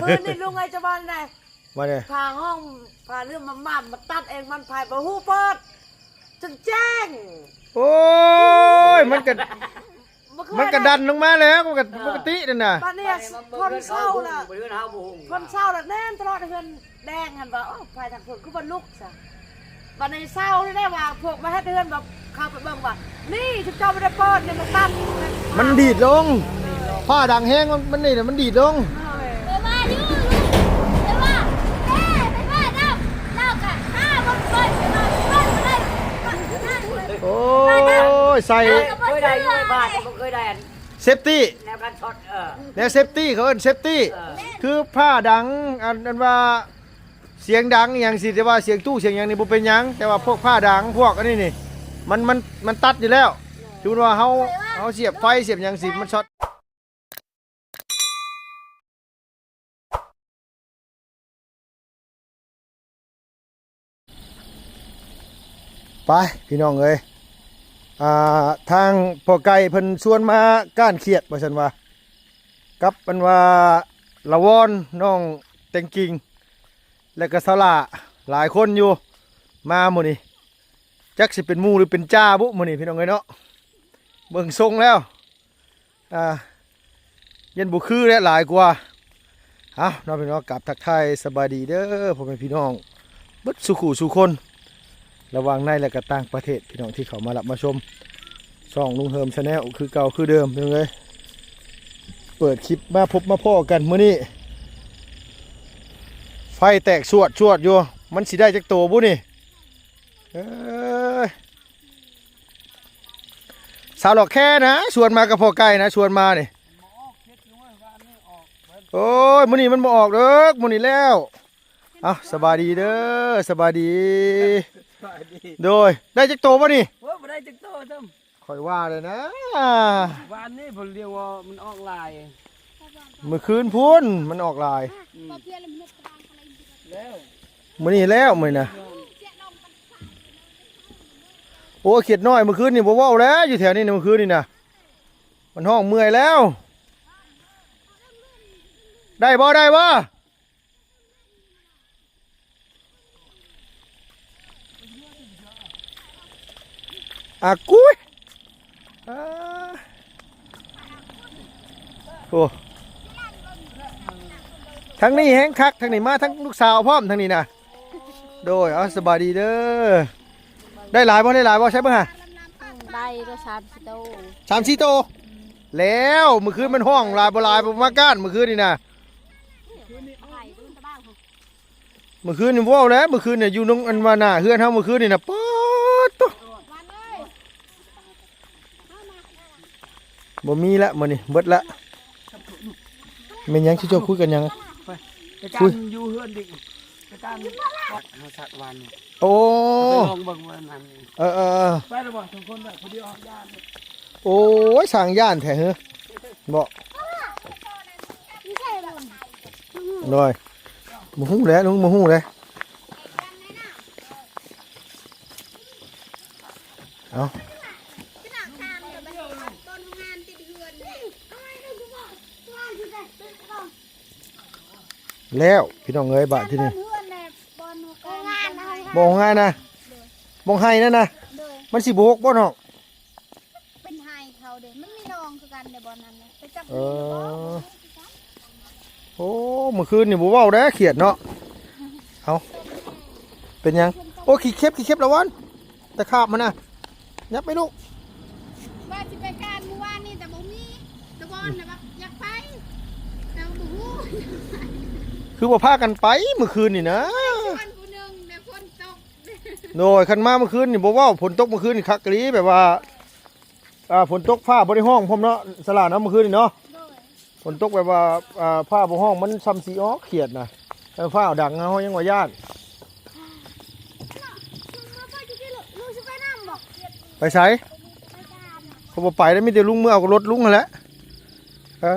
ມື້ນີ້ລຸງເອີຍ ຈະວ່າແນວໃດ ວ່າແນວໃດ? ຜ້າຫ້ອງ ຜ້າເລື່ອມໝາມໆ ມາຕັດເອງ ມັນໃຜບໍ່ຮູ້ເປີດ ຈົນແຈ້ງ. ໂອ້ຍ ມັນກະ ມັນກະດັນລົງມາແລ້ວ ມັນກະ ເອີ ປົກກະຕິນັ້ນນະ. ບາດນີ້ຄົນເຊົ່າລະ ຄົນເຊົ່າລະແໜ້ນຕະຫຼອດ ເຮືອນແດງຫັ້ນວ່າ ໂອ້ ໃຜທາງພຸ້ນຄືບໍ່ລຸກຊະ. ບາດນີ້ເຊົ້ານີ້ໄດ້ວ່າ ພວກມາເຮັດເຮືອນແບບເຂົ້າໄປເບິ່ງວ່າ ນີ້ ຊຸມເຈົ້າບໍ່ໄດ້ເປີດ ນີ້ມັນຕັນ ມັນດີດລົງ ເອີ ຟ້າດັງແຮງ ມັນ ມັນນີ້ນະ ມັນດີດລົງ. ເອີ ໄປວ່າຢູ່ ໄປວ່າ ເອີ ໄປວ່ານຳ ລາວກະຫາບໍ່ເປີດ ໄປວ່າເປີດບໍ່ໄດ້. ໂອ້ຍ ໃສ່ ເຄີຍໄດ້ຢູ່ບ້ານ ບໍ່ເຄີຍໄດ້ອັນ ເຊຟຕີ້ ແນວກັນຊັອດ ເອີ ແນວເຊຟຕີ້ ເຂົາເອີ້ນເຊຟຕີ້ ເອີ ຄືຟ້າດັງ ອັນ ອັນວ່າ ສຽງດັງອີ່ຫຍັງຊີ້ ແຕ່ວ່າສຽງຕູ້ສຽງຫຍັງນີ້ບໍ່ເປັນຫຍັງ ແຕ່ວ່າພວກຟ້າດັງ ພວກອັນນີ້ນີ້ ມັນ ມັນ ມັນຕັດຢູ່ແລ້ວ. ສົມມຸດວ່າເຮົາ ເຮົາສຽບໄຟສຽບຫຍັງຊີ້ ມັນຊັອດ. ໄປພີ່ນ້ອງເອີຍ ອ່າ ທາງພໍ່ໄກ່ເພິ່ນຊວນມາກ້ານຂຽດວ່າຊັ້ນວ່າ ກັບອັນວ່າລະວອນ ນ້ອງແຕງກິງ ແລະກະສາວຫຼ້າ ຫຼາຍຄົນຢູ່ ມາມື້ນີ້ ຈັກຊິເປັນໝູ່ຫຼືເປັນຈ່າບຸມື້ນີ້ພີ່ນ້ອງເອີຍເນາະ ເບິ່ງຊົງແລ້ວ ອ່າ ຢ້ານບໍ່ຄືແຫຼະ ຫຼາຍກວ່າ. ເອົາເນາະພີ່ນ້ອງ ກາບທັກທາຍສະບາຍດີເດີພໍ່ແມ່ພີ່ນ້ອງເບິດສູ່ຄູ່ສູ່ຄົນ ລະຫວ່າງໃນ ແລະກະຕ່າງປະເທດ ພີ່ນ້ອງທີ່ເຂົ້າມາຮັບມາຊົມຊ່ອງລຸງເຮີມ Channel ຄືເກົ່າຄືເດີມພີ່ນ້ອງເອີຍ. ເປີດຄລິບມາພົບມາພໍ້ກັນມື້ນີ້ ໄຟແຕກຊວດໆຢູ່ ມັນຊິໄດ້ຈັກໂຕບຸນີ້? ເອີຍ ສາວຫຼອກແຄ່ນະ ຊວນມາກັບພໍ່ໄກ່ນະ ຊວນມານີ້. ໂອ້ຍ ມື້ນີ້ມັນບໍ່ອອກເດີ ມື້ນີ້ແລ້ວ. ເອົ້າ ສະບາຍດີເດີ ສະບາຍດີ ສະບາຍດີ. ໂດຍ ໄດ້ຈັກໂຕບໍ່ນີ້? ໂອ້ຍ ບໍ່ໄດ້ຈັກໂຕຊ້ຳ ຂ້ອຍວ່າແລ້ວນະ ວານນີ້ເພິ່ນລຽກວ່າມັນອອກຫຼາຍ ມື້ຄືນພຸ້ນມັນອອກຫຼາຍ ອືມ ແລ້ວ ມື້ນີ້ແລ້ວ ມື້ນີ້ນະ. ໂອ້ຍ ຂຽດນ້ອຍ ມື້ຄືນນີ້ບໍ່ເວົ້າແລ້ວ ຢູ່ແຖວນີ້ນະ ມື້ຄືນນີ້ນະ ມັນຮ້ອງເມື່ອຍແລ້ວ. ໄດ້ບໍ່? ໄດ້ບໍ່? ອາ ກຸຍ ອາ ໂອ້ ທາງນີ້ແຮງຄັກ ທາງນີ້ມາທັງລູກສາວພ້ອມ ທາງນີ້ນະ. ໂດຍ ເອົາ ສະບາຍດີເດີ. ໄດ້ຫຼາຍບໍ່? ໄດ້ຫຼາຍບໍ່? ໃຊ້ເບິ່ງຫາ. ໄດ້ ໄດ້ສາມສີ່ໂຕ ສາມສີ່ໂຕ. ແລ້ວ ມື້ຄືນມັນຮ້ອງຫຼາຍບໍ່ຫຼາຍ ບໍ່ມາກ້ານມື້ຄືນນີ້ນະ. ມື້ຄືນນີ້ເວົ້າແລ້ວ ມື້ຄືນນີ້ຢູ່ນຳ ອັນວ່າໜ້າເຮືອນເຮົາມື້ຄືນນີ້ນະ ປາດໂທ້ ບໍ່ມີລະ ມື້ນີ້ເບິດລະ. ແມ່ນຫຍັງ ເຈົ້າຄຸຍກັນຫຍັງ? ໄປ ໄປການຢູ່ເຮືອນດິ ໄປການເຮົາສັກວານນີ້. ໂອ້ ໄປລອງເບິ່ງວ່ານັ້ນ. ເອີໆໆ ໄປແລ້ວບໍ່? ສອງຄົນໄປ ຜູ້ດຽວຢ້ານ. ໂອ້ຍ ຊ່າງຢ້ານແທ້ເຮີ ບໍ່? ໂດຍ ບໍ່ຮູ້ແຫຼະ ລຸງບໍ່ຮູ້ເດ້. ເອົາ ແລ້ວພີ່ນ້ອງເອີຍ ບາດທີນີ້ ບໍ່ງ່າຍນະ ບໍ່ໄຮ່ນັ້ນນະ ມັນຊິບໍ່ຫົກບໍ່ນ້ອງ? ເປັນໄຮ່ເຂົາເດ້ ມັນມີໜອງຄືກັນເດ້ບ່ອນນັ້ນນະ ໄປຈັບ. ເອີ ໂອ້ ມື້ຄືນນີ້ບໍ່ເວົ້າເດ້ ຄຽດເນາະ. ເອົາ ເປັນຫຍັງ? ໂອ້ ຂີ້ເຂັບ ຂີ້ເຂັບລະວັນ ຕະຂາບມັນນະ ຫຍັບໄປລູກ. ວ່າຊິໄປການມື້ວານນີ້ ແຕ່ບໍ່ມີ ຕະວອນນະ ວ່າຢາກໄປ ແຕ່ວ່າບໍ່ຮູ້ ຄືບໍ່ພາກັນໄປມື້ຄືນນີ້ນະ. ຊວນຜູ້ໜຶ່ງ ແຕ່ຝົນຕົກ. ໂດຍ ຄັນມາມື້ຄືນນີ້ບໍ່ເວົ້າ ຝົນຕົກມື້ຄືນນີ້ຄັກອີ່ຫຼີ ແບບວ່າ ອ່າ ຝົນຕົກຟ້າບໍ່ໄດ້ຮ້ອງພ້ອມເນາະ ສະຫຼາເນາະ ມື້ຄືນນີ້ເນາະ. ໂດຍ ຝົນຕົກແບບວ່າ ອ່າ ຟ້າບໍ່ຮ້ອງ ມັນຊ່ຳຊິອອກ ຄຽດນະ ເອີ ຟ້າດັງເຮົາຍັງວ່າຢ້ານ. ໄປໃສ? ຂ້ອຍບໍ່ໄປເດ້ ມີແຕ່ລຸງເມືອເອົາກັບລົດລຸງຫັ້ນແຫຼະ. ເອີ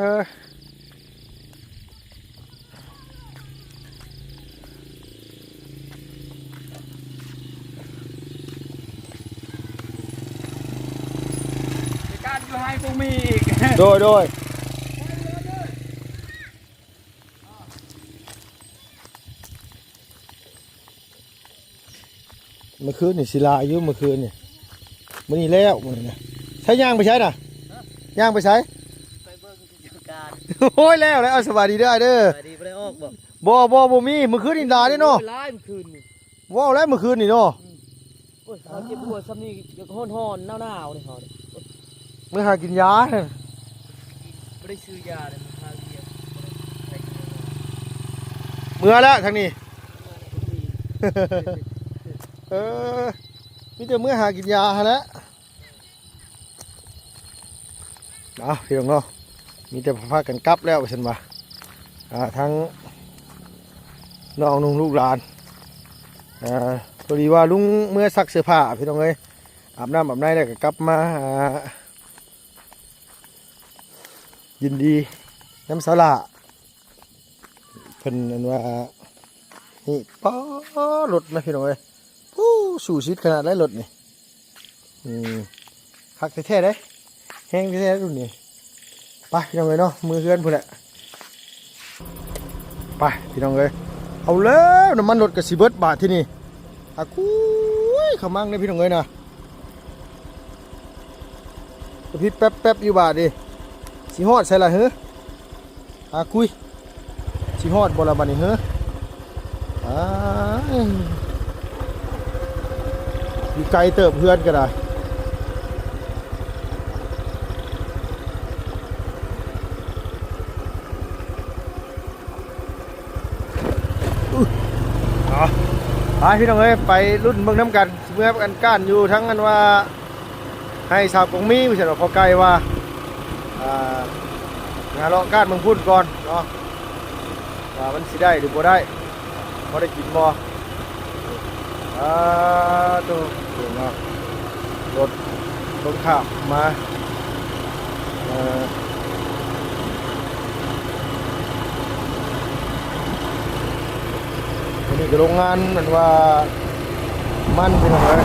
ການຢູ່ໄຮ່ບໍ່ມີອີກ. ໂດຍ ໂດຍ. ມື້ຄືນນີ້ຊິຫຼາຍຢູ່ ມື້ຄືນນີ້ ມື້ນີ້ແລ້ວ ມື້ນີ້ນະ. ໃສຍ່າງໄປໃສນະ? ຍ່າງໄປໃສ? ໄປເບິ່ງກິດຈະການ. ໂອ້ຍ ແລ້ວ ແລ້ວ ເອົາ ສະບາຍດີເດີອ້າຍເດີ. ສະບາຍດີ ບໍ່ໄດ້ອອກບໍ່? ບໍ່ ບໍ່ ບໍ່ມີ. ມື້ຄືນນີ້ຫຼາຍເດ້ເນາະ. ໂອ້ຍ ຫຼາຍມື້ຄືນນີ້. ເວົ້າແລ້ວມື້ຄືນນີ້ເນາະ. ອືມ ໂອ້ຍ ເຮົາເຈັບຫົວຊ່ຳນີ້ ຢາກຮ້ອນໆ ໜາວໆ ນີ້ເຮົານີ້. ເມືອຫາກິນຢາ ບໍ່ໄດ້ຊື້ຢາເດ້ ມາຫາວຽກ. ເມືອແລ້ວທາງນີ້ ເອີ ມີແຕ່ເມືອຫາກິນຢາຫັ້ນແຫຼະ. ເອົາ ພີ່ນ້ອງເນາະ ມີແຕ່ພາກັນກັບແລ້ວ ວ່າຊັ້ນວ່າ. ອ່າ ທັງນ້ອງນຸ່ງລູກຫຼານ ອ່າ ພໍດີວ່າລຸງເມືອຊັກເສື້ອຜ້າ ພີ່ນ້ອງເອີຍ. ອາບນ້ຳອາບໃນແລ້ວກໍກັບມາ ອ່າ ຍິນດີນຳສາວຫຼ້າເພິ່ນ ອັນວ່າ ນີ້ ປ້າ ລົດນະ ພີ່ນ້ອງເອີຍ. ໂອ້ ສູ້ຊິດຂະໜາດໃດລົດນີ້. ອືມ ຄັກແທ້ໆເດ້ ແຮງແທ້ໆລຸ້ນນີ້. ໄປ ພີ່ນ້ອງເອີຍເນາະ ເມືອເຮືອນພຸ້ນແຫຼະ. ໄປ ພີ່ນ້ອງເອີຍ ເອົາແລ້ວ ນ້ຳມັນລົດກໍຊິເບິດບາດທີນີ້. ອາ ກຸ້ຍ ຂະມັງເດ້ ພີ່ນ້ອງເອີຍນະ ກະພິບແປັບໆຢູ່ບາດນີ້. ຊິຮອດໃສລະເຮີ? ອາ ກຸ້ຍ ຊິຮອດບໍ່ລະບາດນີ້ເຮີ? ອ້າຍ ຢູ່ໄກເຕີບ ເຮືອນກໍໄດ້. ອື ເອົາ ໄປ ພີ່ນ້ອງເອີຍ ໄປລຸ້ນເບິ່ງນຳກັນ ຊິເມືອກັນກ້ານຢູ່ທາງ ອັນວ່າ ໃຫ້ສາວກົງມີ ວ່າຊັ້ນວ່າ ພໍ່ໄກ່ວ່າ ອ່າ ຫາເລາະກ້ານເບິ່ງພຸ້ນກ່ອນເນາະ ວ່າມັນຊິໄດ້ຫຼືບໍ່ໄດ້ ພໍໄດ້ກິນບໍ່. ອ່າ ໂຕ ເບິ່ງເນາະ ລົດລົງຂ້າມມາ ເອີ ອັນນີ້ກໍໂຮງງານ ອັນວ່າ ມັນ ພີ່ນ້ອງເອີຍ.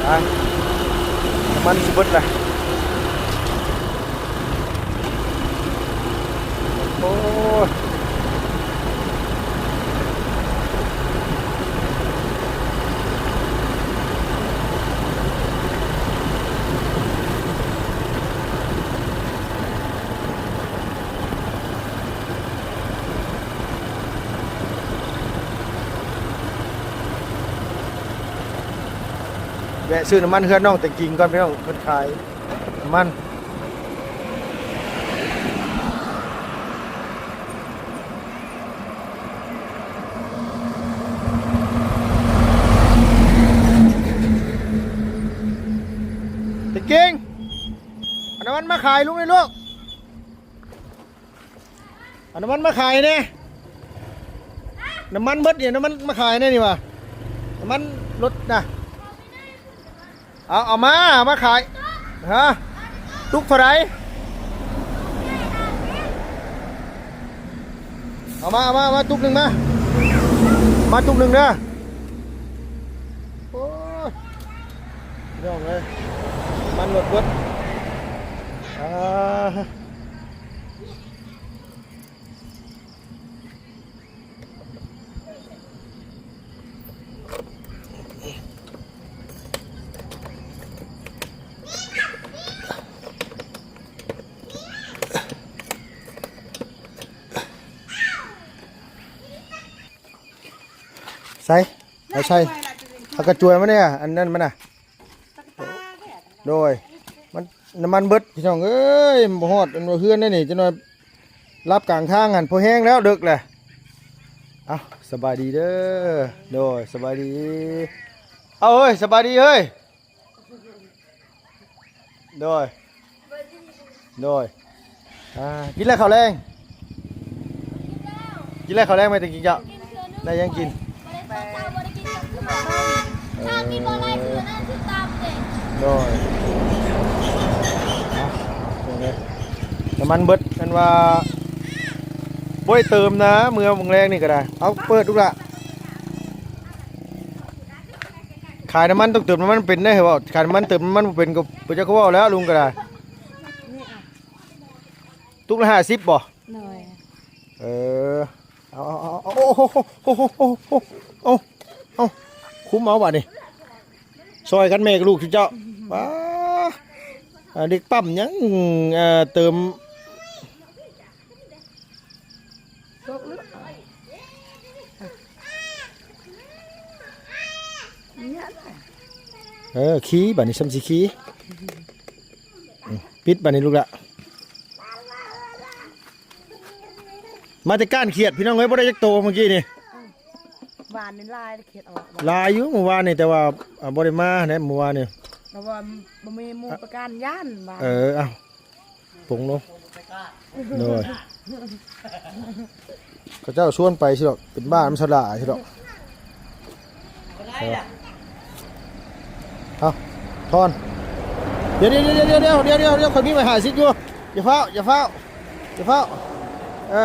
ໄປ ນ້ຳມັນຊິເບິດລະ. ໂອ້ຍ ແວະຊື້ນ້ຳມັນເຮືອນນ້ອງແຕ່ກິ່ງກ່ອນ ພີ່ນ້ອງ ເພິ່ນຂາຍນ້ຳມັນ. ແຕ່ກິ່ງ ເອົານ້ຳມັນມາຂາຍລຸງນີ້ລູກ. ເອົານ້ຳມັນມາຂາຍແດ່ ນ້ຳມັນເບິດນີ້ ເອົານ້ຳມັນມາຂາຍແດ່ນີ້ວ່າ ນ້ຳມັນລົດນະ. ເອົາ ເອົາມາ ເອົາມາຂາຍ. ຮະ? ຕຸກເທົ່າໃດ? ເອົາມາ ເອົາມາ ເອົາມາຕຸກໜຶ່ງມາ ມາຕຸກໜຶ່ງເດີ. ໂອ້ຍ ພີ່ນ້ອງເອີຍ ນ້ຳມັນລົດເບິດ. ອ່າ ໃສ່ ເອົາໃສ່ ເອົາກະຈວຍມາແດ່ ອັນນັ້ນມັນນະ. ໂດຍ ມັນ ນ້ຳມັນເບິດ ພີ່ນ້ອງເອີຍ ບໍ່ຮອດອັນວ່າເຮືອນໄດ໋ນີ້ ຈັກໜ່ອຍລັບກາງທາງຫັ້ນ ພໍແຮງແລ້ວ ເດິກແຫຼະ. ເອົ້າ ສະບາຍດີເດີ ໂດຍ ສະບາຍດີ. ເອົາເຮີ້ຍ ສະບາຍດີເຮີ້ຍ. ໂດຍ ໂດຍ ອ່າ ກິນແລ້ວເຂົ້າແລງ? ກິນແລ້ວເຂົ້າແລງໄໝ? ແຕ່ກິນເຈົ້າ ໄດ້ຫຍັງກິນ? ເອີ ໂດຍ ນ້ຳມັນເບິດ ແມ່ນວ່າບໍ່ໄດ້ເຕີມນະ ເມືອມື້ແລງນີ້ກໍໄດ້. ເອົາ ເປີດດູລະ. ຂາຍນ້ຳມັນຕ້ອງເຕີມນ້ຳມັນເປັນເດ້ ເຫັນບໍ່? ຂາຍນ້ຳມັນເຕີມນ້ຳມັນບໍ່ເປັນກໍ ເພິ່ນຈັກເວົ້າແລ້ວ ລຸງກໍໄດ້. ຕຸກລະຫ້າສິບບໍ່? ໂດຍ. ເອີ ເອົາ ເອົາ ເອົາ ເອົາ ເອົາ ຄຸມເອົາບາດນີ້ ຊ່ອຍກັນແມ່ກັບລູກເຈົ້າ. ປ້າ ອ່າ ເດັກປ້ຳຫຍັງ ເອີ ເຕີມ ເອີ ຂີ່ບາດນີ້ ຊ່ຳຊິຂີ່. ອືມ ປິດບາດນີ້ລູກລະ. ມາແຕ່ກ້ານຂຽດ ພີ່ນ້ອງເອີຍ ບໍ່ໄດ້ຈັກໂຕມື້ກີ້ນີ້. ວານນີ້ຫຼາຍ ຂຽດອອກຫຼາຍຢູ່ມື້ວານນີ້ ແຕ່ວ່າ ອ່າ ບໍ່ໄດ້ມາແຫຼະມື້ວານນີ້ ເພາະວ່າບໍ່ມີໝູ່ປະການຢ້ານວ່າ. ເອີ ເອົ້າ ປົງລົງ. ໂດຍ ເຂົາເຈົ້າຊວນໄປຊິດອກ ເປັນບ້ານຳສະຫຼາຊິດອກ. ເອີ ເອົາ ທອນ ດຽວໆໆໆ ຂ້ອຍມີໄວ້ຫ້າສິບຢູ່. ຢ່າຟ້າວ ຢ່າຟ້າວ ຢ່າຟ້າວ. ເອີ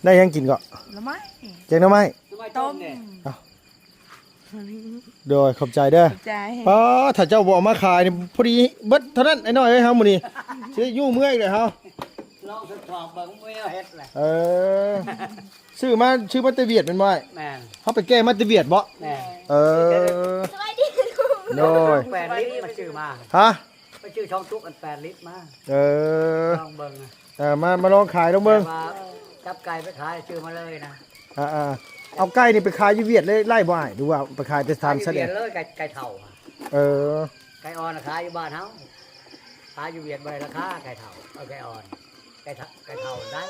ໄດ້ຫຍັງກິນເກາະ? ໜໍ່ໄມ້ ແກງໜໍ່ໄມ້ ໜໍ່ໄມ້ຕົ້ມ. ເອົ້າ ໂດຍ ຂອບໃຈເດີ. ຂອບໃຈ. ປ້າ ຖ້າເຈົ້າບໍ່ເອົາມາຂາຍນີ້ ພໍດີເບິດເທົ່ານັ້ນ ອ້າຍນ້ອຍເອີຍ ເຮົາມື້ນີ້ ຊິໄດ້ຢູ່ເມືອອີກແລ້ວເຮົາ. ລອງທົດສອບເບິ່ງ ບໍ່ມີແນວເຮັດແຫຼະ. ເອີ ຊື້ມາ ຊື້ມາແຕ່ຫວຽດແມ່ນບໍ່? ແມ່ນ. ເຮົາໄປແກ່ມາແຕ່ຫວຽດບໍ່? ແມ່ນ. ເອີ ສະບາຍດີ. ໂດຍ ແປດລິດມາຊື້ມາ. ຮະ? ໄປຊື້ສອງຕຸກອັນແປດລິດມາ. ເອີ ລອງເບິ່ງ. ເອີ ມາ ມາລອງຂາຍລອງເບິ່ງ. ແຕ່ວ່າຈັບໄກ່ໄປຂາຍ ຊື້ມາເລີຍນະ. ອ່າໆ ເອົາໄກ່ນີ້ໄປຂາຍຢູ່ຫວຽດເລີຍໄດ້ບໍ່ອ້າຍ ຫຼືວ່າໄປຂາຍແຕ່ຕາມຊາຍແດນ? ໄປຫວຽດເລີຍ ໄກ່ ໄກ່ເຖົ້າ. ເອີ ໄກ່ອ່ອນຂາຍຢູ່ບ້ານເຮົາ ຂາຍຢູ່ຫວຽດບໍ່ໄດ້ລາຄາ ໄກ່ເຖົ້າ ເອົາໄກ່ອ່ອນ ໄກ່ເຖົ້າ ໄກ່ເຖົ້າໄດ້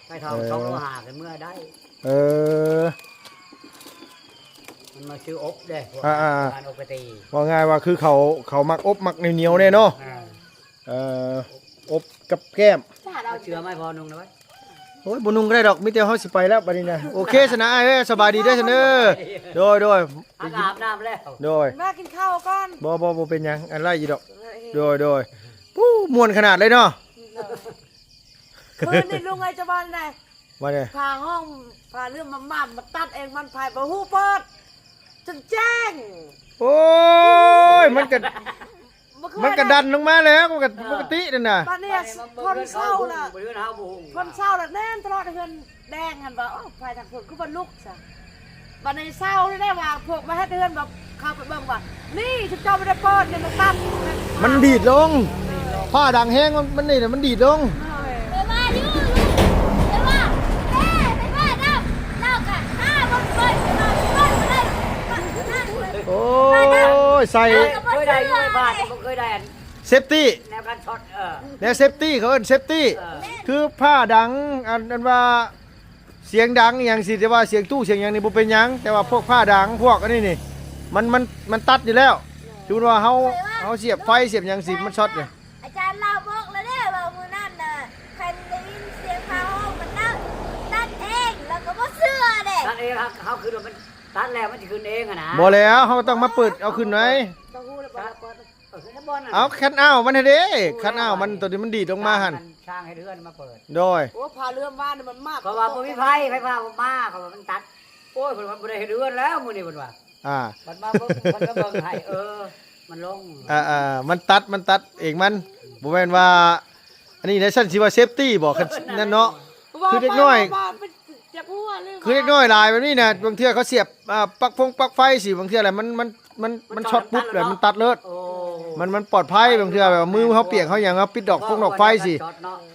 ໄກ່ເຖົ້າ ເອີ ສອງໂລຫ້າຂຶ້ນເມືອໄດ້. ເອີ ມັນມາຊື້ອົບເດ້ ພວກ ອ່າໆ ການອົບກະຕີ ເວົ້າງ່າຍວ່າຄືເຂົາ ເຂົາມັກອົບມັກໜຽວໆແດ່ເນາະ. ອ່າ ເອີ ອົບກັບແກ້ມ. ເອົາເສື້ອມາໃຫ້ພໍ່ນຸ່ງໜ່ອຍ. ໂອ້ຍ ບໍ່ນຸ່ງກໍໄດ້ດອກ ມີແຕ່ເຮົາຊິໄປແລ້ວບັດນີ້ນະ. ໂອເຄຊັ້ນນະ ອ້າຍເອີຍ ສະບາຍດີເດີຊັ້ນເດີ. ໂດຍໆ ອາບນ້ຳແລ້ວ. ໂດຍ ມາກິນເຂົ້າກ່ອນ. ບໍ່ ບໍ່ ບໍ່ເປັນຫຍັງ ອັນໄດ້ຢູ່ດອກ. ເອີ ໂດຍໆ ປູ້ ມ່ວນຂະໜາດເລີຍເນາະ. ຄືນນີ້ລຸງເອີຍ ຈະວ່າແນວໃດ? ວ່າແນວໃດ? ຜ້າຫ້ອງ ຜ້າເລື່ອມໝາມໆ ມາຕັດເອງ ມັນໃຜບໍ່ຮູ້ເປີດ ຈົນແຈ້ງ. ໂອ້ຍ ມັນກໍ ມັນກໍດັນລົງມາແລ້ວ ມັນກໍປົກກະຕິນັ້ນນະ. ບາດນີ້ຄົນເຊົ່າລະ ຄົນເຊົ່າລະແໜ້ນຕະຫຼອດ ເຮືອນແດງຫັ້ນວ່າ ໂອ້ ໃຜທາງພຸ້ນຄືບໍ່ລຸກຊະ. ບາດນີ້ເຊົ້ານີ້ໄດ້ວ່າ ພວກມາເຮັດເຮືອນແບບເຂົ້າໄປເບິ່ງວ່າ ນີ້ ຊຸມເຈົ້າບໍ່ໄດ້ເປີດນີ້ ມັນຕັດ ມັນດີດລົງ. ເອີ ຟ້າດັງແຮງ ມັນ ມັນນີ້ນະ ມັນດີດລົງ. ໂດຍ ໄປວ່າຢູ່ ໄປວ່າ ເອີ ໄປວ່ານຳ ລາວກະຫາບໍ່ເປີດ ເປີດບໍ່ໄດ້. ໂອ້ຍ ໃສ່ ເຄີຍໄດ້ຢູ່ບ້ານ ບໍ່ເຄີຍໄດ້ອັນ ເຊຟຕີ້ ແນວກັນຊັອດ. ເອີ ແນວເຊຟຕີ້ ເຂົາເອີ້ນເຊຟຕີ້. ເອີ ຄືຟ້າດັງ ອັນ ອັນວ່າ ສຽງດັງອີ່ຫຍັງຊິ ແຕ່ວ່າສຽງຕູ້ສຽງຫຍັງນີ້ບໍ່ເປັນຫຍັງ ແຕ່ວ່າພວກຟ້າດັງ ພວກອັນນີ້ນີ້ ມັນ ມັນ ມັນຕັດຢູ່ແລ້ວ. ສົມມຸດວ່າເຮົາ ເຮົາສຽບໄຟສຽບຫຍັງຊິ ມັນຊັອດນີ້. ອາຈານລາວບອກແລ້ວເດ້ວ່າມື້ນັ້ນນະ ຄັນໄດ້ຍິນສຽງຟ້າຮ້ອງມັນຕັດ ຕັດເອງ ລາວກໍບໍ່ເຊື່ອເດ້. ຕັດເອງ ເຮົາ ເຮົາຄິດວ່າມັນຕັດແລ້ວມັນຊິຂຶ້ນເອງຫັ້ນນະ. ບໍ່ແລ້ວ ເຮົາຕ້ອງມາເປີດເອົາຂຶ້ນໄວ້. ເອົາຄັນເອົາມັນຫັ້ນເດ້ ຄັນເອົາມັນໂຕນີ້ມັນດີດລົງມາຫັ້ນ ຊ່າງເຮັດເຮືອນມາເປີດ. ໂດຍ ໂອ້ ຜ້າເລື່ອມວານນີ້ມັນມາ ເພາະວ່າບໍ່ມີໄຟ ໄຟຟ້າບໍ່ມາ ເພາະວ່າມັນຕັດ. ໂອ້ຍ ເພິ່ນວ່າບໍ່ໄດ້ເຮັດເຮືອນແລ້ວມື້ນີ້ເພິ່ນວ່າ. ອ່າ ບັດມາເບິ່ງ ເພິ່ນມາເບິ່ງໃຫ້ ເອີ ມັນລົງ. ອ່າໆ ມັນຕັດ ມັນຕັດເອງມັນ ບໍ່ແມ່ນວ່າ ອັນນີ້ໃນຊັ້ນຊິວ່າເຊຟຕີ້ບໍ່ ຄັນນັ້ນເນາະ. ຄືເດັກນ້ອຍ ຄືເດັກນ້ອຍຫຼາຍແບບນີ້ນະ ບາງເທື່ອເຂົາສຽບ ອ່າ ປັກຟົງປັກໄຟຊິ ບາງເທື່ອແຫຼະ ມັນ ມັນ ມັນ ມັນຊັອດປຸບແຫຼະ ມັນຕັດເລີດ. ໂອ້ ມັນ ມັນປອດໄພ. ບາງເທື່ອແບບວ່າມືເຮົາປຽກ ເຮົາຫຍັງ ເຮົາປິດດອກຟົງດອກໄຟຊິ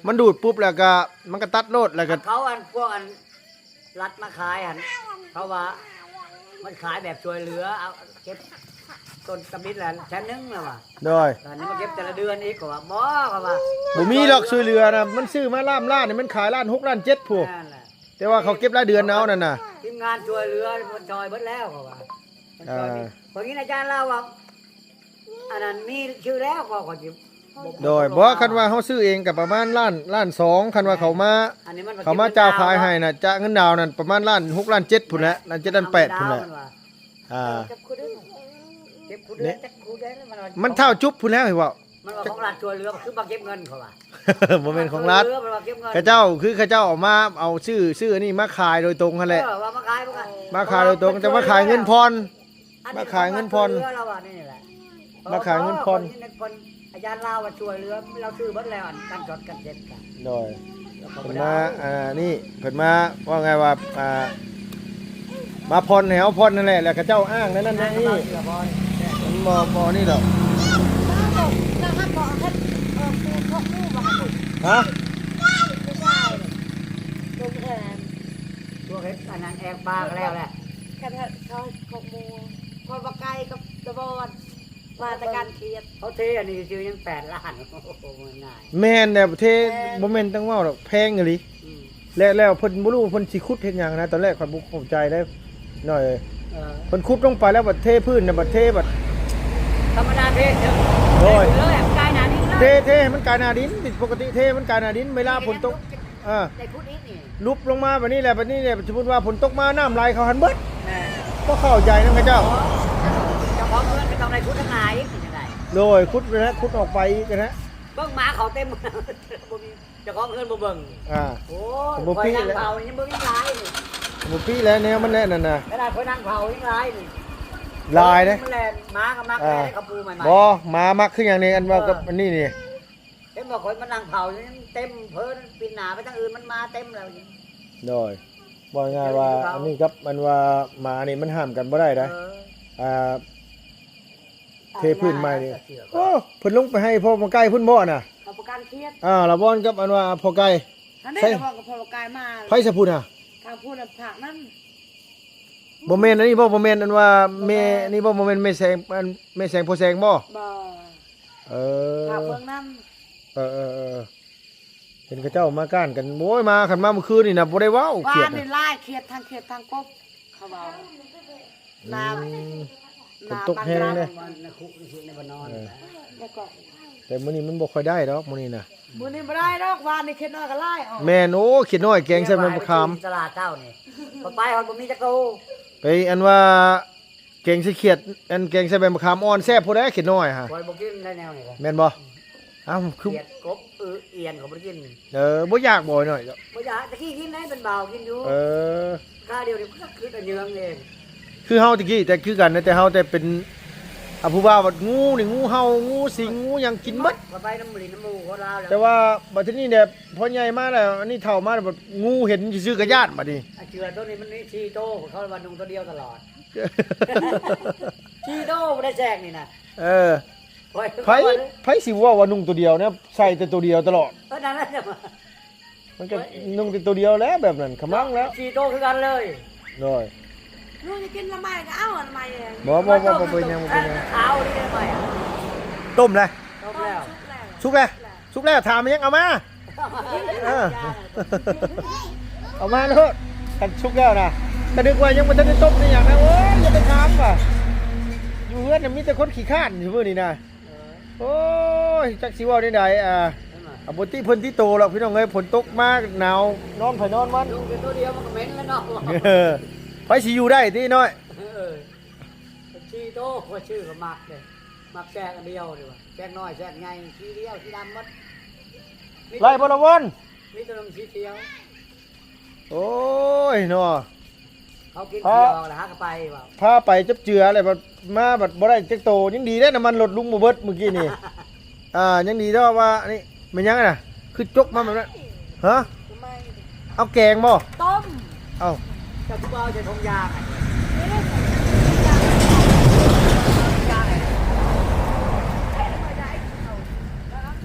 ມັນດູດປຸບແລ້ວກະ ມັນກະຕັດໂລດ ແລ້ວກະ ເຂົາອັນ ພວກອັນລັດມາຂາຍຫັ້ນ ເຂົາວ່າມັນຂາຍແບບຊ່ວຍເຫຼືອ ເອົາເກັບຕົ້ນຕຳອິດລະແສນໜຶ່ງລະວ່າ. ໂດຍ ອັນນີ້ມາເກັບແຕ່ລະເດືອນອີກ ເຂົາວ່າ ບໍ່ ເຂົາວ່າ ບໍ່ມີດອກຊ່ວຍເຫຼືອນະ ມັນຊື້ມາລ້ານລ້ານນີ້ ມັນຂາຍລ້ານຫົກລ້ານເຈັດພຸ້ນ. ນັ້ນແຫຼະ ແຕ່ວ່າເຂົາເກັບລາຍເດືອນເອົານັ້ນນະ ທີມງານຊ່ວຍເຫຼືອ ເພິ່ນຊ່ອຍເບິດແລ້ວ ເຂົາວ່າ ເອີ ເພິ່ນຍິນອາຈານລາວເວົ້າ ອັນນັ້ນມີຊື່ແລ້ວ ກໍ ກໍຊິ ໂດຍ ບໍ່ ຄັນວ່າເຮົາຊື້ເອງກໍປະມານລ້ານ ລ້ານສອງ ຄັນວ່າເຂົາມາ ອັນນີ້ມັນ ເຂົາມາຈ່າຍຂາຍໃຫ້ນະ ຈາກເງິນດາວນັ້ນປະມານລ້ານຫົກລ້ານເຈັດພຸ້ນແຫຼະ ລ້ານເຈັດລ້ານແປດພຸ້ນແຫຼະ. ອ່າ ເກັບຄູ່ເດືອນ ເກັບຄູ່ເດືອນ ຈັກຄູ່ເດືອນ ມັນ ມັນເທົ່າຈຸບພຸ້ນແລ້ວ ເຫັນບໍ່? ມັນວ່າຂອງລັດຊ່ວຍເຫຼືອ ຄືມາເກັບເງິນ ເຂົາວ່າ ບໍ່ແມ່ນຂອງລັດ ເຂົາເຈົ້າ ຄືເຂົາເຈົ້າເອົາມາ ເອົາຊື້ ຊື້ອັນນີ້ມາຂາຍໂດຍຕົງຫັ້ນແຫຼະ. ເອີ ວ່າມາຂາຍ ມາຂາຍ ມາຂາຍໂດຍຕົງ ແຕ່ວ່າຂາຍເງິນຜ່ອນ. ມາຂາຍເງິນຜ່ອນ ເຮືອລາວວ່ານີ້ແຫຼະ ມາຂາຍເງິນຜ່ອນ ເພາະວ່າຄົນນີ້ເງິນຜ່ອນ ອາຈານລາວວ່າຊ່ວຍເຫຼືອ ລາວຊື້ເບິດແລ້ວ ອັນກັນຊັອດກັນເຊັດກະ ໂດຍ ເພິ່ນມາ ອ່າ ນີ້ ເພິ່ນມາ ເວົ້າງ່າຍວ່າ ອ່າ ມາຜ່ອນໃຫ້ເຮົາຜ່ອນນັ້ນແຫຼະ ແລ້ວເຂົາເຈົ້າອ້າງແນວນັ້ນແນວນີ້ ມັນບໍ່ ບໍ່ນີ້ດອກ ຮະ? ພວກເຮັດອັນນັ້ນແອກປາກະແລ້ວແຫຼະ ຄັນເຂົາຂອບໝູ່ ເພາະວ່າໄກກັບຕະບອນ ມາແຕ່ການຂຽດ ເຂົາເທອັນນີ້ຊື່ຍັງແປດລ້ານ ໂອ້ໂຫ ບໍ່ງ່າຍ ແມ່ນແລ້ວ ເທ ແມ່ນ ບໍ່ແມ່ນຕ້ອງເວົ້າດອກ ແພງອີ່ຫຼີ ອືມ ແລ້ວ ແລ້ວເພິ່ນບໍ່ຮູ້ເພິ່ນຊິຂຸດເຮັດຫຍັງນະ ຕອນແລກຂ້ອຍບໍ່ເຂົ້າໃຈເດ້ ນ້ອຍເອີຍ ເອີ ເພິ່ນຂຸດລົງໄປແລ້ວບັດເທພື້ນນະ ບັດເທບັດ ທຳມະດາເທເດີ ໂດຍ ເລີຍ ກາຍໜ້າດິນເລີຍ ເທ ເທໃຫ້ມັນກາຍໜ້າດິນ ປົກກະຕິເທໃຫ້ມັນກາຍໜ້າດິນ ເວລາຝົນຕົກ ເອີ ໄດ້ຂຸດອີກນີ້ ຫຼຸບລົງມາບາດນີ້ແຫຼະ ບາດນີ້ແຫຼະ ສົມມຸດວ່າຝົນຕົກມານ້ຳໄຫຼເຂົ້າຫັ້ນເບິດ ແມ່ນ ບໍ່ເຂົ້າໃຈນຳເຂົາເຈົ້າ ເຈົ້າຂອງເຮືອນກໍຕ້ອງໄດ້ຂຸດທາງໜ້າອີກ ເປັນຈັ່ງໃດ ໂດຍ ຂຸດຫັ້ນແຫຼະ ຂຸດອອກໄປອີກຫັ້ນແຫຼະ ເບິ່ງໝາເຂົ້າເຕັມ ບໍ່ມີ ເຈົ້າຂອງເຮືອນບໍ່ເບິ່ງ ອ່າ ໂອ້ຍ ບໍ່ປີແລ້ວ ຂ້ອຍນັ່ງເຝົ້າຍັງເບິ່ງຍັງຫຼາຍນີ້ ບໍ່ປີແລ້ວ ແນວມັນແຫຼະນັ້ນນະ ຂະໜາດຂ້ອຍນັ່ງເຝົ້າຍັງຫຼາຍນີ້ ຫຼາຍເດ້ ມັນແລ່ນ ໝາກໍມັກ ອ່າ ແລ່ນເຂົ້າປູໃໝ່ໆ ບໍ່ ໝາມັກຄືຫຍັງນີ້ ອັນວ່າ ເອີ ກັບອັນນີ້ນີ້ ເຫັນບໍ່ ຂ້ອຍມານັ່ງເຝົ້າຍັງເຕັມເພີນ ປິ່ນໜ້າໄປທາງອື່ນ ມັນມາເຕັມແລ້ວນີ້ ໂດຍ ເວົ້າງ່າຍວ່າ ເອີ ອັນນີ້ກັບອັນວ່າໝານີ້ມັນຫ້າມກັນບໍ່ໄດ້ໃດ ເອີ ອ່າ ເທພື້ນໃໝ່ນີ້ ໂອ້ ເພິ່ນລົງໄປໃຫ້ພໍ່ປະໄກ່ພຸ້ນບໍ່ນະ ເຂົາປະກັນຂຽດ ອ່າ ລະວອນກັບອັນວ່າພໍ່ໄກ່ ຫັ້ນເດ້ ລະວອນກັບພໍ່ປະໄກ່ມາ ໃຜສະພຸ້ນນະ ທາງພຸ້ນນະ ພາກນັ້ນ ບໍ່ແມ່ນອັນນີ້ບໍ່ ບໍ່ແມ່ນອັນວ່າແມ່ ບໍ່ແມ່ນ ນີ້ບໍ່ ບໍ່ແມ່ນແມ່ແສງ ອັນແມ່ແສງພໍ່ແສງບໍ່ ບໍ່ ເອີ ພາກເບິ່ງນັ້ນ ເອີໆໆ ເຫັນເຂົາເຈົ້າມາກ້ານກັນ ໂອ້ຍ ມາ ຄັນມາມື້ຄືນນີ້ນະ ບໍ່ໄດ້ເວົ້າ ວານນີ້ຫຼາຍ ຂຽດທັງຂຽດທັງກົບ ເຂົາເວົ້າ ອືມ ນ້ຳ ຝົນຕົກແຮງເດ້ ເອີ ແຕ່ມື້ນີ້ມັນບໍ່ຄ່ອຍໄດ້ດອກ ມື້ນີ້ນະ ມື້ນີ້ບໍ່ໄດ້ດອກ ວານນີ້ຂຽດນ້ອຍກໍຫຼາຍອອກ ແມ່ນ ໂອ້ ຂຽດນ້ອຍແກງໃສ່ໃບມະຂາມ ຕະຫຼາດເຊົ້ານີ້ ໄປຮອດບໍ່ມີຈັກໂຕ ໄປ ອັນວ່າ ແກງໃສ່ຂຽດ ອັນແກງໃສ່ໃບມະຂາມອ່ອນແຊບໂພດແຫຼະ ຂຽດນ້ອຍຫະ ຂ້ອຍບໍ່ກິນໄດ້ແນວນີ້ແຫຼະ ແມ່ນບໍ່? ອ້າວ ຄືຂຽດ ກົບ ອື ອຽນ ຂ້ອຍບໍ່ໄດ້ກິນ ເອີ ບໍ່ຢາກບໍ່ໜ້ອຍ ບໍ່ຢາກ ຕະກີ້ກິນໄດ້ ເປັນບ່າວກິນຢູ່ ເອີ ຄາວດຽວນີ້ມັນກໍຄືຕະເຍືອງເອງ ຄືເຮົາຕະກີ້ ແຕ່ຄືກັນນະ ແຕ່ເຮົາແຕ່ເປັນ ອາ ຜູ້ບ່າວບັດ ງູນີ້ ງູເຫົ່າ ງູສິງ ງູຫຍັງກິນໝົດ ຂ້ອຍໄປນຳຫຼິ້ນນຳໝູ່ຄົນລາວແລ້ວ ແຕ່ວ່າບັດທີນີ້ແຫຼະ ພໍໃຫຍ່ມາແລ້ວ ອັນນີ້ເຖົ້າມາແລ້ວ ບັດງູເຫັນຊື່ໆກໍຢ້ານບັດນີ້ ອາ ເສື້ອໂຕນີ້ມັນມີສີ່ໂຕ ເຂົາວ່ານຸ່ງໂຕດຽວຕະຫຼອດ ສີ່ໂຕບໍ່ໄດ້ແຊກນີ້ນະ ເອີ ໃຜ ໃຜຊິເວົ້າວ່ານຸ່ງໂຕດຽວນະ ໃສ່ແຕ່ໂຕດຽວຕະຫຼອດ ເອີ ນັ້ນແຫຼະ ມັນກໍນຸ່ງແຕ່ໂຕດຽວແຫຼະ ແບບນັ້ນຂະມັງແລ້ວ ສີ່ໂຕຄືກັນເລີຍ ໂດຍ ລູກຈະກິນລະໄມກໍເອົາລະໄມ ບໍ່ ບໍ່ ບໍ່ ບໍ່ເປັນຫຍັງ ບໍ່ເປັນຫຍັງ ຂາວນີ້ລະໄມ ຕົ້ມແລ້ວ ຕົ້ມແລ້ວ ສຸກແລ້ວ ສຸກແລ້ວ ສຸກແລ້ວ ຖາມຫຍັງ ເອົາມາ ເອີ ເອົາມາໂລດ ຄັນສຸກແລ້ວນະ ກະນຶກວ່າຍັງບໍ່ທັນໄດ້ຕົ້ມໄດ້ຫຍັງນະ ໂອ້ຍ ຢ່າໄປຖາມວ່າ ຢູ່ເຮືອນນະມີແຕ່ຄົນຂີ້ຄ້ານຢູ່ມື້ນີ້ນະ ໂອ້ຍ ຈັກຊິເວົ້າແນວໃດ ອ່າ ອ່າ ບໍ່ຕິເພິ່ນຕິໂຕດອກ ພີ່ນ້ອງເອີຍ ຝົນຕົກມາໜາວ ນອນໃຜນອນມັນ ນຸ່ງແຕ່ໂຕດຽວມັນກໍເໝັນແລ້ວເນາະ ເອີ ໃຜຊິຢູ່ໄດ້ຕິນ້ອຍ ເອີ ສີ່ໂຕ ຂ້ອຍຊື້ກໍມັກເດ້ ມັກແຊກອັນດຽວນີ້ວ່າ ແຊກນ້ອຍແຊກໃຫຍ່ ສີດຽວ ສີດຳໝົດ ໄລ່ບໍ່ລະວອນ ມີແຕ່ນຳສີຂຽວ ໂອ້ຍເນາະ ເຂົາກິນຂຽວແລ້ວຫາກະໄປວ່າ ພາໄປຈັບເຈືອແລ້ວ ມາບັດບໍ່ໄດ້ຈັກໂຕ ຍັງດີເດ້ ນ້ຳມັນລົດລຸງບໍ່ເບິດມື້ກີ້ນີ້ ອ່າ ຍັງດີເນາະວ່າອັນນີ້ ແມ່ນຫຍັງຫັ້ນນະ ຄືຈົກມາແບບນັ້ນ ຮະ ເອົາແກງບໍ່ ຕົ້ມ ເອົ້າ ເຈົ້າຄືບໍ່ເອົາໃສ່ຖົງຢາງ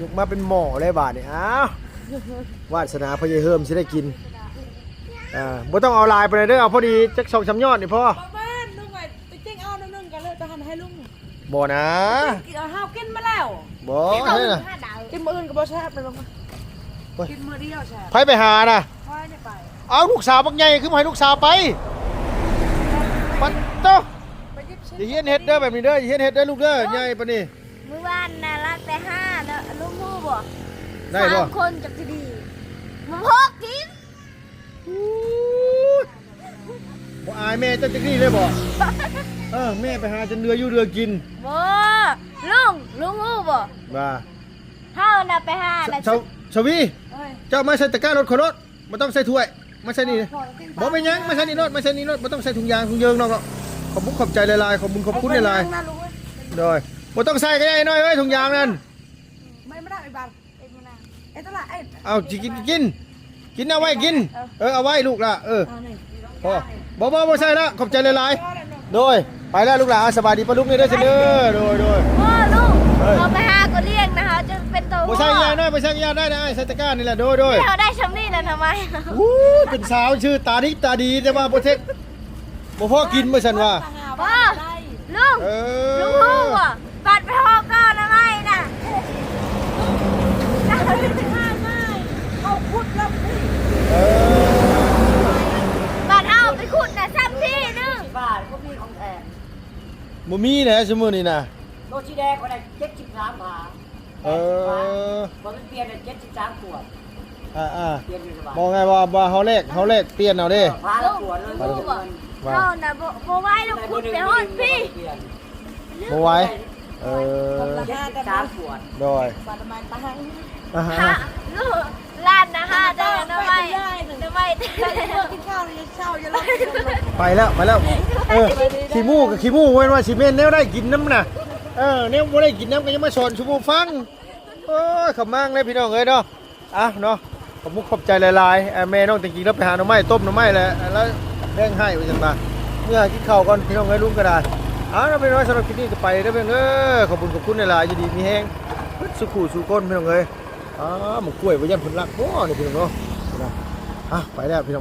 ຍົກມາເປັນໝໍ້ເລີຍບາດນີ້ ອ້າວ ວາດສະໜາພໍ່ໃຫຍ່ເຮີມຊິໄດ້ກິນ ອ່າ ບໍ່ຕ້ອງເອົາຫຼາຍປານໃດເດີ ເອົາພໍດີຈັກສອງສາມຍອດນີ້ພໍ ປະມານ ລຸງໄອ້ ໄປຈິກເອົາໜ້ອຍໜຶ່ງກໍເລີຍໄປຫັ້ນໃຫ້ລຸງ ບໍ່ນາ ກິນ ເຮົາກິນມາແລ້ວ ບໍ່ ກິນມາແລ້ວ ກິນມື້ອື່ນກໍບໍ່ແຊບເລີຍ ໂອ້ຍ ກິນມື້ດຽວແຊບ ໃຜໄປຫານະ ຂ້ອຍນີ້ໄປ ເອົາລູກສາວບັກໃຫຍ່ ຄືບໍ່ໃຫ້ລູກສາວໄປ ປັດໂຕ ໄປຢິບ ຢ່າຮຽນເຮັດເດີ ແບບນີ້ເດີ ຢ່າຮຽນເຮັດເດີລູກເດີ ໃຫຍ່ປານນີ້ ມື້ວານນະ ລັກໄດ້ຫ້າເນາະ ລຸງຮູ້ບໍ່? ໄດ້ບໍ່? ສາມຄົນຈັກຊິດີ ມັນພໍກິນ ອູ້ຍ ບໍ່ອາຍແມ່ເຈົ້າຈັກດີ້ເລີຍບໍ່? ເອີ ແມ່ໄປຫາຈົນເຫຼືອຢູ່ເຫຼືອກິນ ບໍ່ ລຸງ ລຸງຮູ້ບໍ່? ວ່າ ເຮົານະໄປຫານະ ສະ ສະ ສະຫວີ ເອີຍ ເຈົ້າມາໃສ່ຕະກ້າລົດຂ້ອຍໂລດ ບໍ່ຕ້ອງໃສ່ຖ້ວຍ ມາໃສ່ນີ້ ບໍ່ເປັນຫຍັງ ມາໃສ່ນີ້ໂລດ ມາໃສ່ນີ້ໂລດ ບໍ່ຕ້ອງໃສ່ຖົງຢາງຖົງເຢິງນອກດອກ ຂອບຄຸນຂອບໃຈຫຼາຍໆ ຂອບຄຸນຂອບຄຸນຫຼາຍໆ ເອົາຖົງຍາງນະລູກເອີຍ ໂດຍ ບໍ່ຕ້ອງໃສ່ກໍໄດ້ນ້ອຍເອີຍ ຖົງຍາງນັ້ນ ໄມ່ມາໄດ້ບາດ ເອົາ ຊິກິນ ກິນ ກິນເອົາໄວ້ກິນ ເອີ ເອີ ເອົາໄວ້ລູກຫຼ້າ ເອີ ພໍ ບໍ່ ບໍ່ ບໍ່ໃສ່ລະ ຂອບໃຈຫຼາຍໆ ໂດຍ ໄປແລ້ວລູກຫຼ້າ ສະບາຍດີປ້າລຸງເດີ ເດີ ໂດຍ ໂດຍ ໂອ້ ລູກ ເອີ ເຮົາໄປຫາກໍລ້ຽງນະ ເຮົາຈະເປັນໂຕ ບໍ່ໃສ່ຍານ້ອຍ ບໍ່ໃສ່ຍາໄດ້ ໃສ່ຕະກ້ານີ້ແຫຼະ ໂດຍ ໂດຍ ເຮົາໄດ້ຊ່ຳນີ້ແຫຼະ ທຳໄມ ອູ້ຍ ເປັນສາວຊື່ຕາດີຕາດີ ແຕ່ວ່າບໍ່ເທັກ ບໍ່ພໍກິນວ່າຊັ້ນວ່າ ບໍ່ ລຸງ ເອີ ລຸງຮູ້ບໍ່ ບາດໄປຮອກກໍນະໄມ້ນະ ເຮົາຂຸດລຳພີ້ ເອີ ບາດເຮົາໄປຂຸດນະ ຊ້ຳພີໜຶ່ງ ບາດບໍ່ມີຂອງແຖມ ບໍ່ມີແຫຼະຊຸມື້ນີ້ນະ ໂຕສີແດງຂ້ອຍໄດ້ເຈັດສິບສາມຜາ ເອີ ຂ້ອຍໄປປ່ຽນໄດ້ເຈັດສິບສາມຂວດ ອ່າໆ ປ່ຽນຢູ່ສະບາຍ ບອກໄງວ່າ ວ່າເຮົາແລກ ເຮົາແລກປ່ຽນເອົາເດ້ ເອີ ພາລະກວດເລີຍ ວ່າ ເຮົານະບໍ່ ບໍ່ໄຫວ ເຮົາຂຸດໄປຮອດພີ້ ບໍ່ໄຫວ ເອີ ເຈັດສິບສາມຂວດ ໂດຍ ບາດລະມານຕາຍ ອ່າຮະ ຮ້ານນະຫາແຕ່ໜໍ່ໄມ້ ໜໍ່ໄມ້ ກິນເຂົ້າ ໄປແລ້ວ ໄປແລ້ວ ເອີ ຂີ້ໝູ້ກໍຂີ້ໝູ້ ເຫັນວ່າຊິແມ່ນແນວໄດ້ກິນນຳນະ ເອີ ແນວບໍ່ໄດ້ກິນນຳກໍຍັງມາສອນສູ່ໝູ່ຟັງ ໂອ້ຍ ຂະມັງເດ້ພີ່ນ້ອງເອີຍເນາະ ອ່ະເນາະ ຂອບມຸກຂອບໃຈຫຼາຍໆ ແມ່ນ້ອງແຕງກິງລາວໄປຫາໜໍ່ໄມ້ ຕົ້ມໜໍ່ໄມ້ແຫຼະ ລາວແບ່ງໃຫ້ວ່າຊັ້ນວ່າ ເມືອກິນເຂົ້າກ່ອນພີ່ນ້ອງເອີຍ ລຸງກໍໄດ້ ເອົາເນາະ ພີ່ນ້ອງ ສຳລັບຄລິບນີ້ກໍໄປເດີພີ່ນ້ອງເດີ ຂອບຄຸນຂອບຄຸນຫຼາຍໆ ຢູ່ດີມີແຮງ ເບິດສູ່ຄູ່ສູ່ຄົນພີ່ນ້ອງເອີຍ ອ້າ ໝາກກ້ວຍບໍ່ຢ້ານເພິ່ນລັກບໍ່ນີ້ພີ່ນ້ອງເນາະ ອ່ະ ໄປແລ້ວພີ່ນ້ອງ